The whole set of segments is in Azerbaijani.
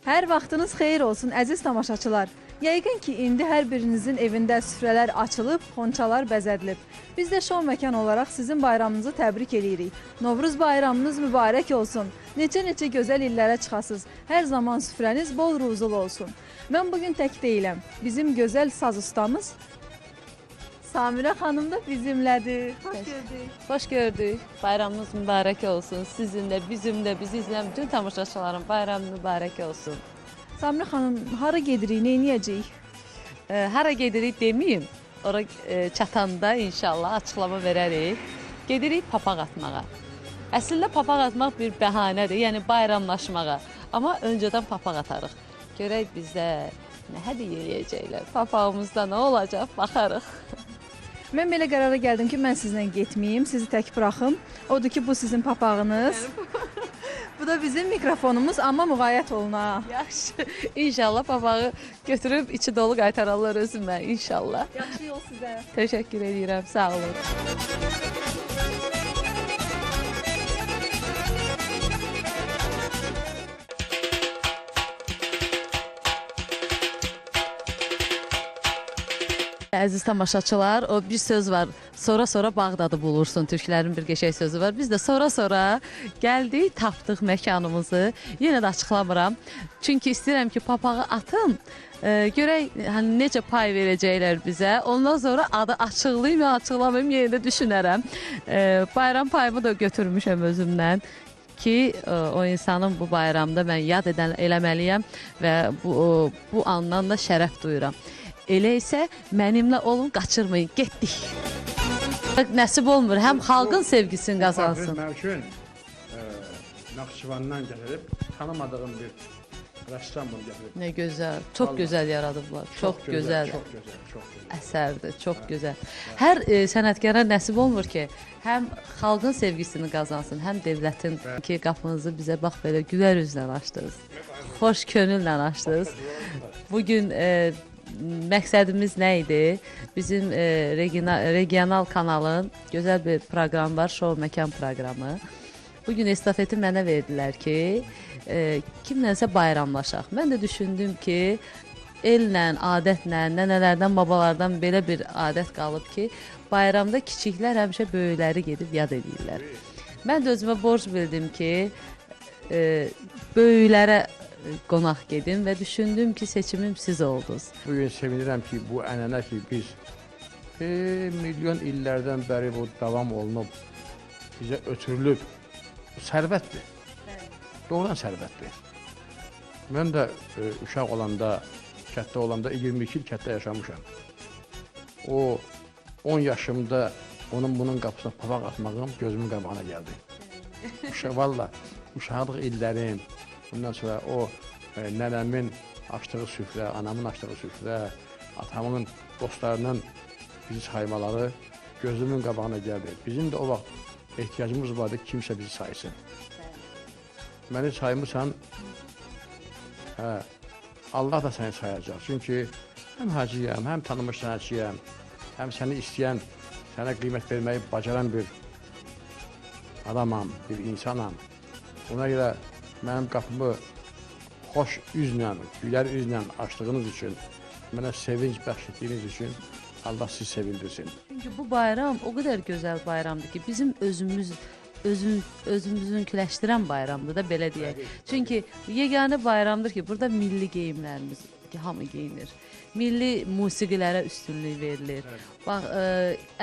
Hər vaxtınız xeyir olsun əziz tamaşaçılar. Yəqin ki, indi hər birinizin evində süfrələr açılıb, xonçalar bəzədilib. Biz də şou məkan olaraq sizin bayramınızı təbrik eləyirik. Novruz bayramınız mübarək olsun. Neçə-neçə gözəl illərə çıxasınız. Hər zaman süfrəniz bol ruzulu olsun. Mən bugün tək deyiləm. Bizim gözəl saz ustamız Samirə xanım da bizimlədir. Xoş gördük. Xoş gördük. Bayramınız mübarək olsun. Sizin də, bizim də, bizi izləyən bütün tamaşaçıların bayramı mübarək olsun. Samirə xanım, hara gedirik, nə eləyəcəyik? Hara gedirik deməyim. Ora çatanda inşallah açıqlama verərik. Gedirik papaq atmağa. Əslində papaq atmaq bir bəhanədir, yəni bayramlaşmağa. Amma öncədən papaq atarıq. Görək bizə nə hədiyyə eləyəcəklər. Papağımızda nə olacaq, baxarıq. Mən belə qərara gəldim ki, mən sizinlə getməyim, sizi tək buraxım. Odur ki, bu sizin papağınız. Bu da bizim mikrofonumuz, amma müğayət olun ha. Yaxşı. İnşallah papağı götürüb içi dolu qaytararlar özümə, inşallah. Yaxşı yol sizə. Təşəkkür edirəm, sağ olun. Əziz tamaşaçılar, o bir söz var. Sonra-sonra Bağdadı bulursun. Türklərin bir qəşəng sözü var. Biz də sonra-sonra gəldik, tapdıq məkanımızı. Yenə də açıqlamıram. Çünki istəyirəm ki, papağı atım. Görək hani necə pay verəcəklər bizə. Ondan sonra adı açıqlayım ya açıqlamayım yenə də düşünərəm. Bayram payımı da götürmüşəm özümdən ki, o insanın bu bayramda mən yad eləməliyəm və bu andan da şərəf duyuram. Elə isə mənimlə olun, qaçırmayın. Getdik. Nəsib olmur, həm xalqın sevgisini qazansın. Mənim üçün Naxçıvandan gətirib, tanımadığım bir rəssam bunu gətirib. Nə gözəl, çox gözəl yaradıblar. Çox gözəl. Çox gözəl, çox gözəl. Əsərdir, çox gözəl. Hər sənətkara nəsib olmur ki, həm xalqın sevgisini qazansın, həm dövlətin ki, qapınızı bizə bax belə gülər üzlə açdınız. Xoş könüllə açdınız. Bugün məqsədimiz nə idi? Bizim regional kanalın gözəl bir proqramı var, Şou Məkan proqramı. Bugün estafeti mənə verdilər ki, kimlənsə bayramlaşaq. Mən də düşündüm ki, ellə, adətlə, nənələrdən, babalardan belə bir adət qalıb ki, bayramda kiçiklər həmişə böyükləri gedib yad edirlər. Mən də özümə borc bildim ki, böyüklərə qonaq gedim və düşündüm ki, seçimim siz oldunuz. Bugün sevinirəm ki, bu ənənə ki, biz milyon illərdən bəri bu davam olunub, bizə ötürülüb, bu sərvətdir. Doğrudan sərvətdir. Mən də uşaq olanda, kətdə olanda 22 il kətdə yaşamışam. O 10 yaşımda onun bunun qapısına papaq atmağım gözümün qabağına gəldi. Valla, uşaqlıq illərim, bundan sonra o nənəmin açdığı süfrə, anamın açdığı süfrə, atamın dostlarının bizi saymaları gözümün qabağına gəldi. Bizim də o vaxt ehtiyacımız vardı ki, kimsə bizi saysın. Məni saymısan, Allah da səni sayacaq. Çünki həm hacıyam, həm tanınmış sənətçiyəm, həm səni istəyən, sənə qiymət verməyi bacaran bir adamam, bir insanam. Ona görə mənim qapımı xoş üzlə, gülər üzlə açdığınız üçün, mənə sevinc bəxş etdiyiniz üçün Allah sizi sevindirsin. Çünki bu bayram o qədər gözəl bayramdır ki, bizim özümüzünküləşdirən bayramdır da, belə deyək. Çünki yeganə bayramdır ki, burada milli geyimlərimiz ki, hamı geyinir. Milli musiqilərə üstünlük verilir. Bax,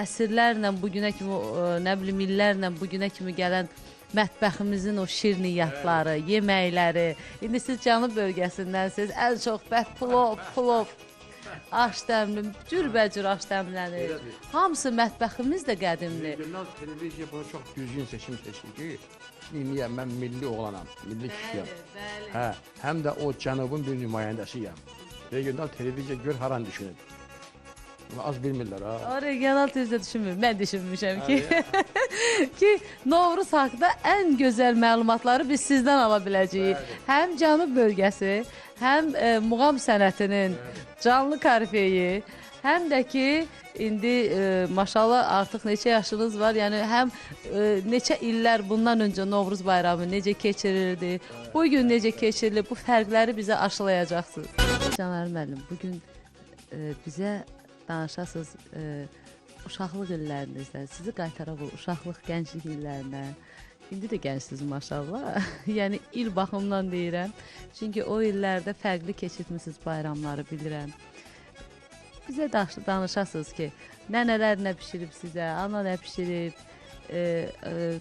əsrlərlə bugünə kimi, nə bilim, illərlə bugünə kimi gələn mətbəximizin o şirniyyatları, yeməkləri. İndi siz Cənub bölgəsindənsiniz, ən çox plov, aş dəmli, cürbəcür aş dəmlənir. Hamısı mətbəximiz də qədimdir. Regional televiziya bunu çox düzgün seçim seçir ki, niyə mən milli oğlanam, milli kişiyəm. Hə, həm də o Cənubun bir nümayəndəsiyəm. Regional televiziya gör haran düşünür. Az bilmirlər ha. O regional televiziya düşünmür. Mən düşünmüşəm ki, ki Novruz haqda ən gözəl məlumatları biz sizdən ala biləcəyik. Həm Cənub bölgəsi, həm muğam sənətinin canlı korifeyi, Həm də ki, indi maşallah artıq neçə yaşınız var, yəni həm neçə illər bundan öncə Novruz bayramı necə keçirildi, bu gün necə keçirilir, bu fərqləri bizə aşılayacaqsınız. Canəli müəllim, bugün bizə danışasınız uşaqlıq illərinizdən, sizi qaytaraq o uşaqlıq, gənclik illərinə. İndi də gəncsiniz maşallah. Yəni il baxımdan deyirəm. Çünki o illərdə fərqli keçirtmisiniz bayramları bilirəm. Bizə danışasınız ki, nənələr nə bişirib sizə, ana nə bişirib,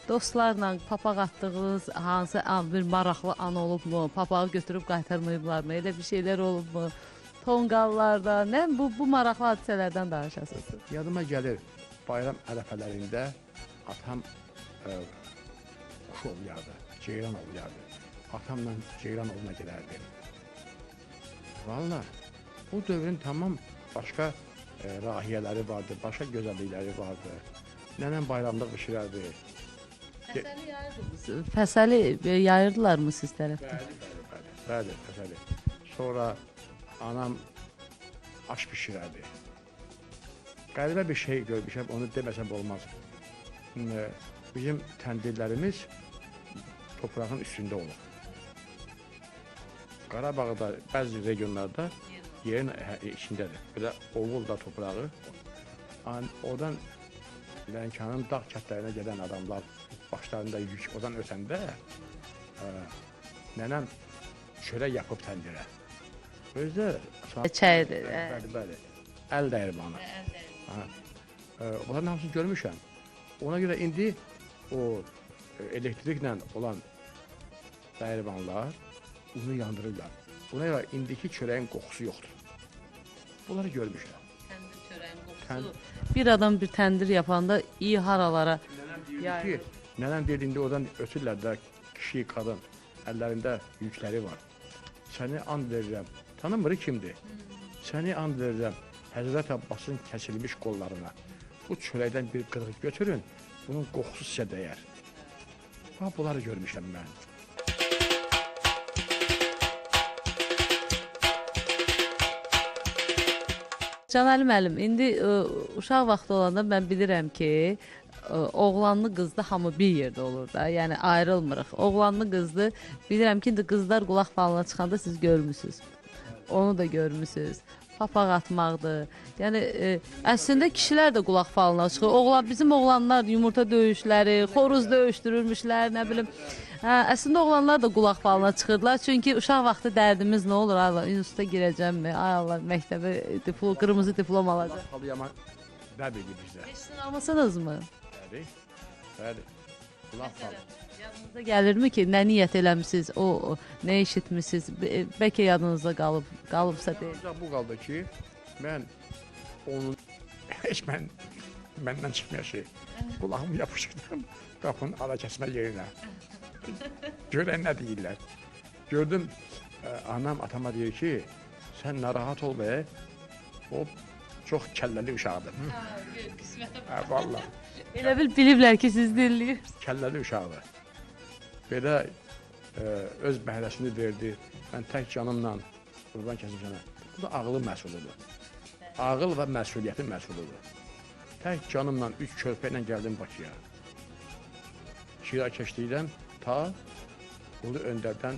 dostlarla papaq atdığınız hansı bir maraqlı an olubmu, papağı götürüb qaytarmayıblarmı, elə bir şeylər olubmu, tonqallarda, nə bu maraqlı hadisələrdən danışasınız. Yadıma gəlir, bayram ərəfələrində atam quş ovlayardı, ceyran ovlayardı. Atamla ceyran ovuna gedərdi. Valla, o dövrün tamam başqa rahiyələri vardı, başqa gözəllikləri vardı. Nənəm bayramlıq bişirərdi. Fəsəli yayırdınız. Fəsəli yayırdılar mı siz tərəfdə? Bəli, bəli, fəsəli. Sonra anam aş bişirərdi. Qəribə bir şey görmüşəm, onu deməsəm olmaz. Bizim təndirlərimiz toprağın üstündə olur. Qarabağda bəzi regionlarda yerin içindədir. Belə ovul da toprağı. Oradan Lənkəranın dağ kəndlərinə gedən adamlar başlarında yük oradan ötəndə nənəm çörək yapıb təndirə. Özdə Çaydır. Bəli, bəli. Əl dəyirmanı. Onların hamısını görmüşəm. Ona görə indi o elektriklə olan dəyirmanlar unu yandırırlar. Buna görə indiki çörəyin qoxusu yoxdur. Bunları görmüşəm. Təndir çörəyin qoxusu. Bir adam bir təndir yapanda iyi haralara yayılır. Nənəm deyirdi, indi oradan ötürlər də kişi, qadın, əllərində yükləri var. Səni and verirəm. Tanımır kimdir? Səni and verirəm Həzrət Abbasın kəsilmiş qollarına. Bu çörəkdən bir qırıq götürün, bunun qoxusu sizə dəyər. Bax, bunları görmüşəm mən. Canəli müəllim, indi uşaq vaxtı olanda mən bilirəm ki, oğlanlı qızlı hamı bir yerdə olur da, yəni ayrılmırıq. Oğlanlı qızlı, bilirəm ki, indi qızlar qulaq falına çıxanda siz görmüsünüz. Onu da görmüsünüz. Papaq atmaqdır. Yəni, əslində kişilər də qulaq falına çıxır. Bizim oğlanlar yumurta döyüşləri, xoruz döyüşdürürmüşlər, nə bilim. Əslində oğlanlar da qulaq falına çıxırdılar. Çünki uşaq vaxtı dərdimiz nə olur? Ay Allah, instituta girəcəmmi? Ay Allah, məktəbə qırmızı diplom alacaq. Qulaq falı yaman bəb idi bizdə. Heç sınalmısınızmı? Bəli, bəli. Qulaq falı. Yadınıza gəlirmi ki, nə niyyət eləmisiniz, nə eşitmisiniz, bəlkə yadınızda qalıbsa deyil. Bu qaldı ki, mən onun, heç məndən çıxmayan şey, qulağımı yapışdırdım qapının ara kəsmə yerinə. Görən nə deyirlər. Gördüm, anam atama deyir ki, sən narahat ol be, o çox kəlləli uşaqdır. Hə, vallah. Elə bil biliblər ki, siz dinləyirsiniz. Kəlləli uşaqdır. Belə öz bəhrəsini verdi. Mən tək canımla qurban kəsim sənə. Bu da ağılın məhsuludur. Ağıl və məsuliyyətin məhsuludur. Tək canımla 3 körpə ilə gəldim Bakıya. Şirakeşlikdən ta Ulu Öndərdən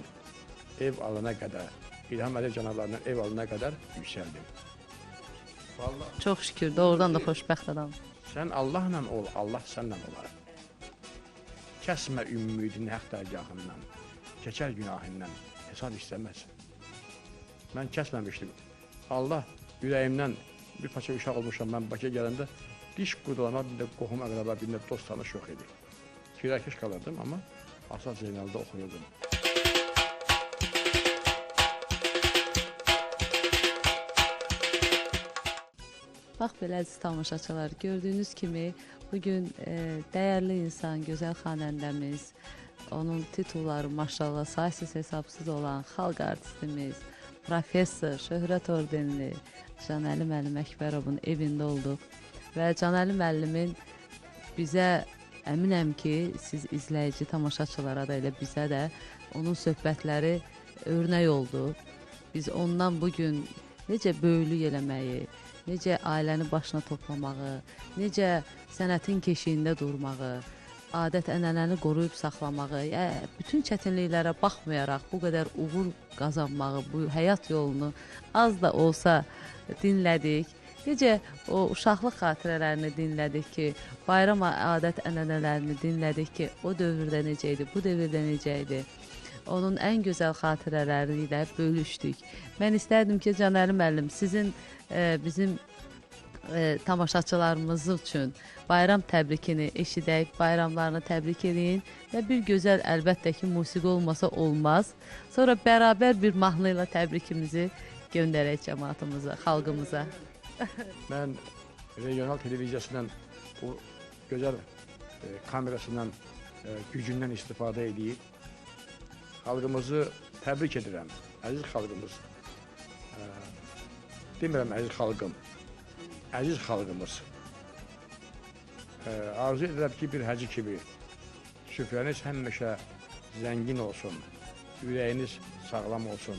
ev alana qədər, İlham Əliyev cənablarından ev alana qədər yüksəldim. Vallahi, çox şükür, doğrudan da xoşbəxt adam. Sən Allahla ol, Allah sənlə olar. Kəsmə ümmidini həq dərgahından, keçər günahından, hesab istəməz. Mən kəsməmişdim. Allah ürəyimdən bir parça uşaq olmuşam, mən Bakıya gələndə diş qudalama bir də qohum əqrəba, bir də dost tanış yox idi. Kirayəkeş qalırdım, amma Asad Zeynalda oxuyurdum. Bax belə əziz tamaşaçılar, gördüyünüz kimi bugün dəyərli insan, gözəl xanəndəmiz, onun titulları maşallah saysız hesabsız olan xalq artistimiz, professor, şöhrət ordenli Canəli müəllim Əkbərovun evində olduq və Canəli müəllimin bizə, əminəm ki, siz izləyici tamaşaçılara da elə bizə də onun söhbətləri örnək oldu. Biz ondan bugün necə böyüklük eləməyi, necə ailəni başına toplamağı, necə sənətin keşiyində durmağı, adət-ənənəni qoruyub saxlamağı, bütün çətinliklərə baxmayaraq bu qədər uğur qazanmağı, bu həyat yolunu az da olsa dinlədik. Necə o uşaqlıq xatirələrini dinlədik ki, bayram adət-ənənələrini dinlədik ki, o dövrdə necə idi, bu dövrdə necə idi. Onun ən gözəl xatirələri ilə bölüşdük. Mən istərdim ki, Canəli müəllim, sizin bizim tamaşaçılarımız üçün bayram təbrikini eşidək, bayramlarını təbrik eləyin və bir gözəl əlbəttə ki, musiqi olmasa olmaz. Sonra bərabər bir mahnı ilə təbrikimizi göndərək cəmaatımıza, xalqımıza. Mən regional televiziyasından bu gözəl kamerasından, gücündən istifadə edib xalqımızı təbrik edirəm. Əziz xalqımız. Demirəm əziz xalqım. Əziz xalqımız. Arzu edirəm ki, bir həcci kimi süfrəniz həmişə zəngin olsun, ürəyiniz sağlam olsun,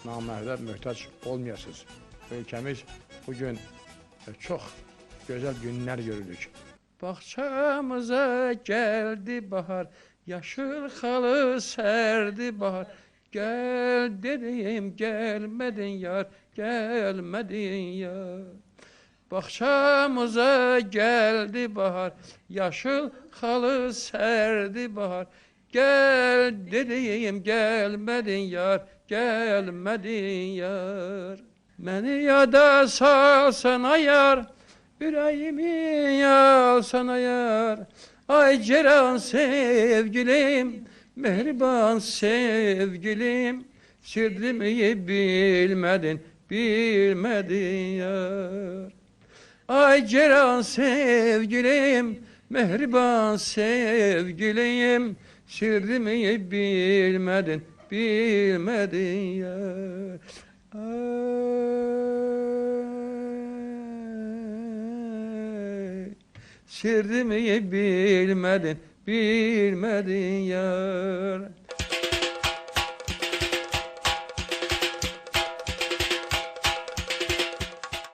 naməhərdə möhtac olmayasınız. Ölkəmiz bugün çox gözəl günlər görürük. Bağçamıza gəldi bahar, yaşıl xalı sərdi bahar. Gəl dedim, gəlmədin yar, gəlmədin yar. Bağçamıza gəldi bahar, yaşıl xalı sərdi bahar. Gəl dedim, gəlmədin yar, gəlmədin yar. Məni yada salsana yar, ürəyimi alsana yar. Ay ceyran sevgilim, mehriban sevgilim, sirrimi bilmedin, bilmedin yar. Ay ceyran sevgilim, mehriban sevgilim, sirrimi bilmedin, bilmedin yar. Ay, sirrimi bilmedin, bilmedin yar.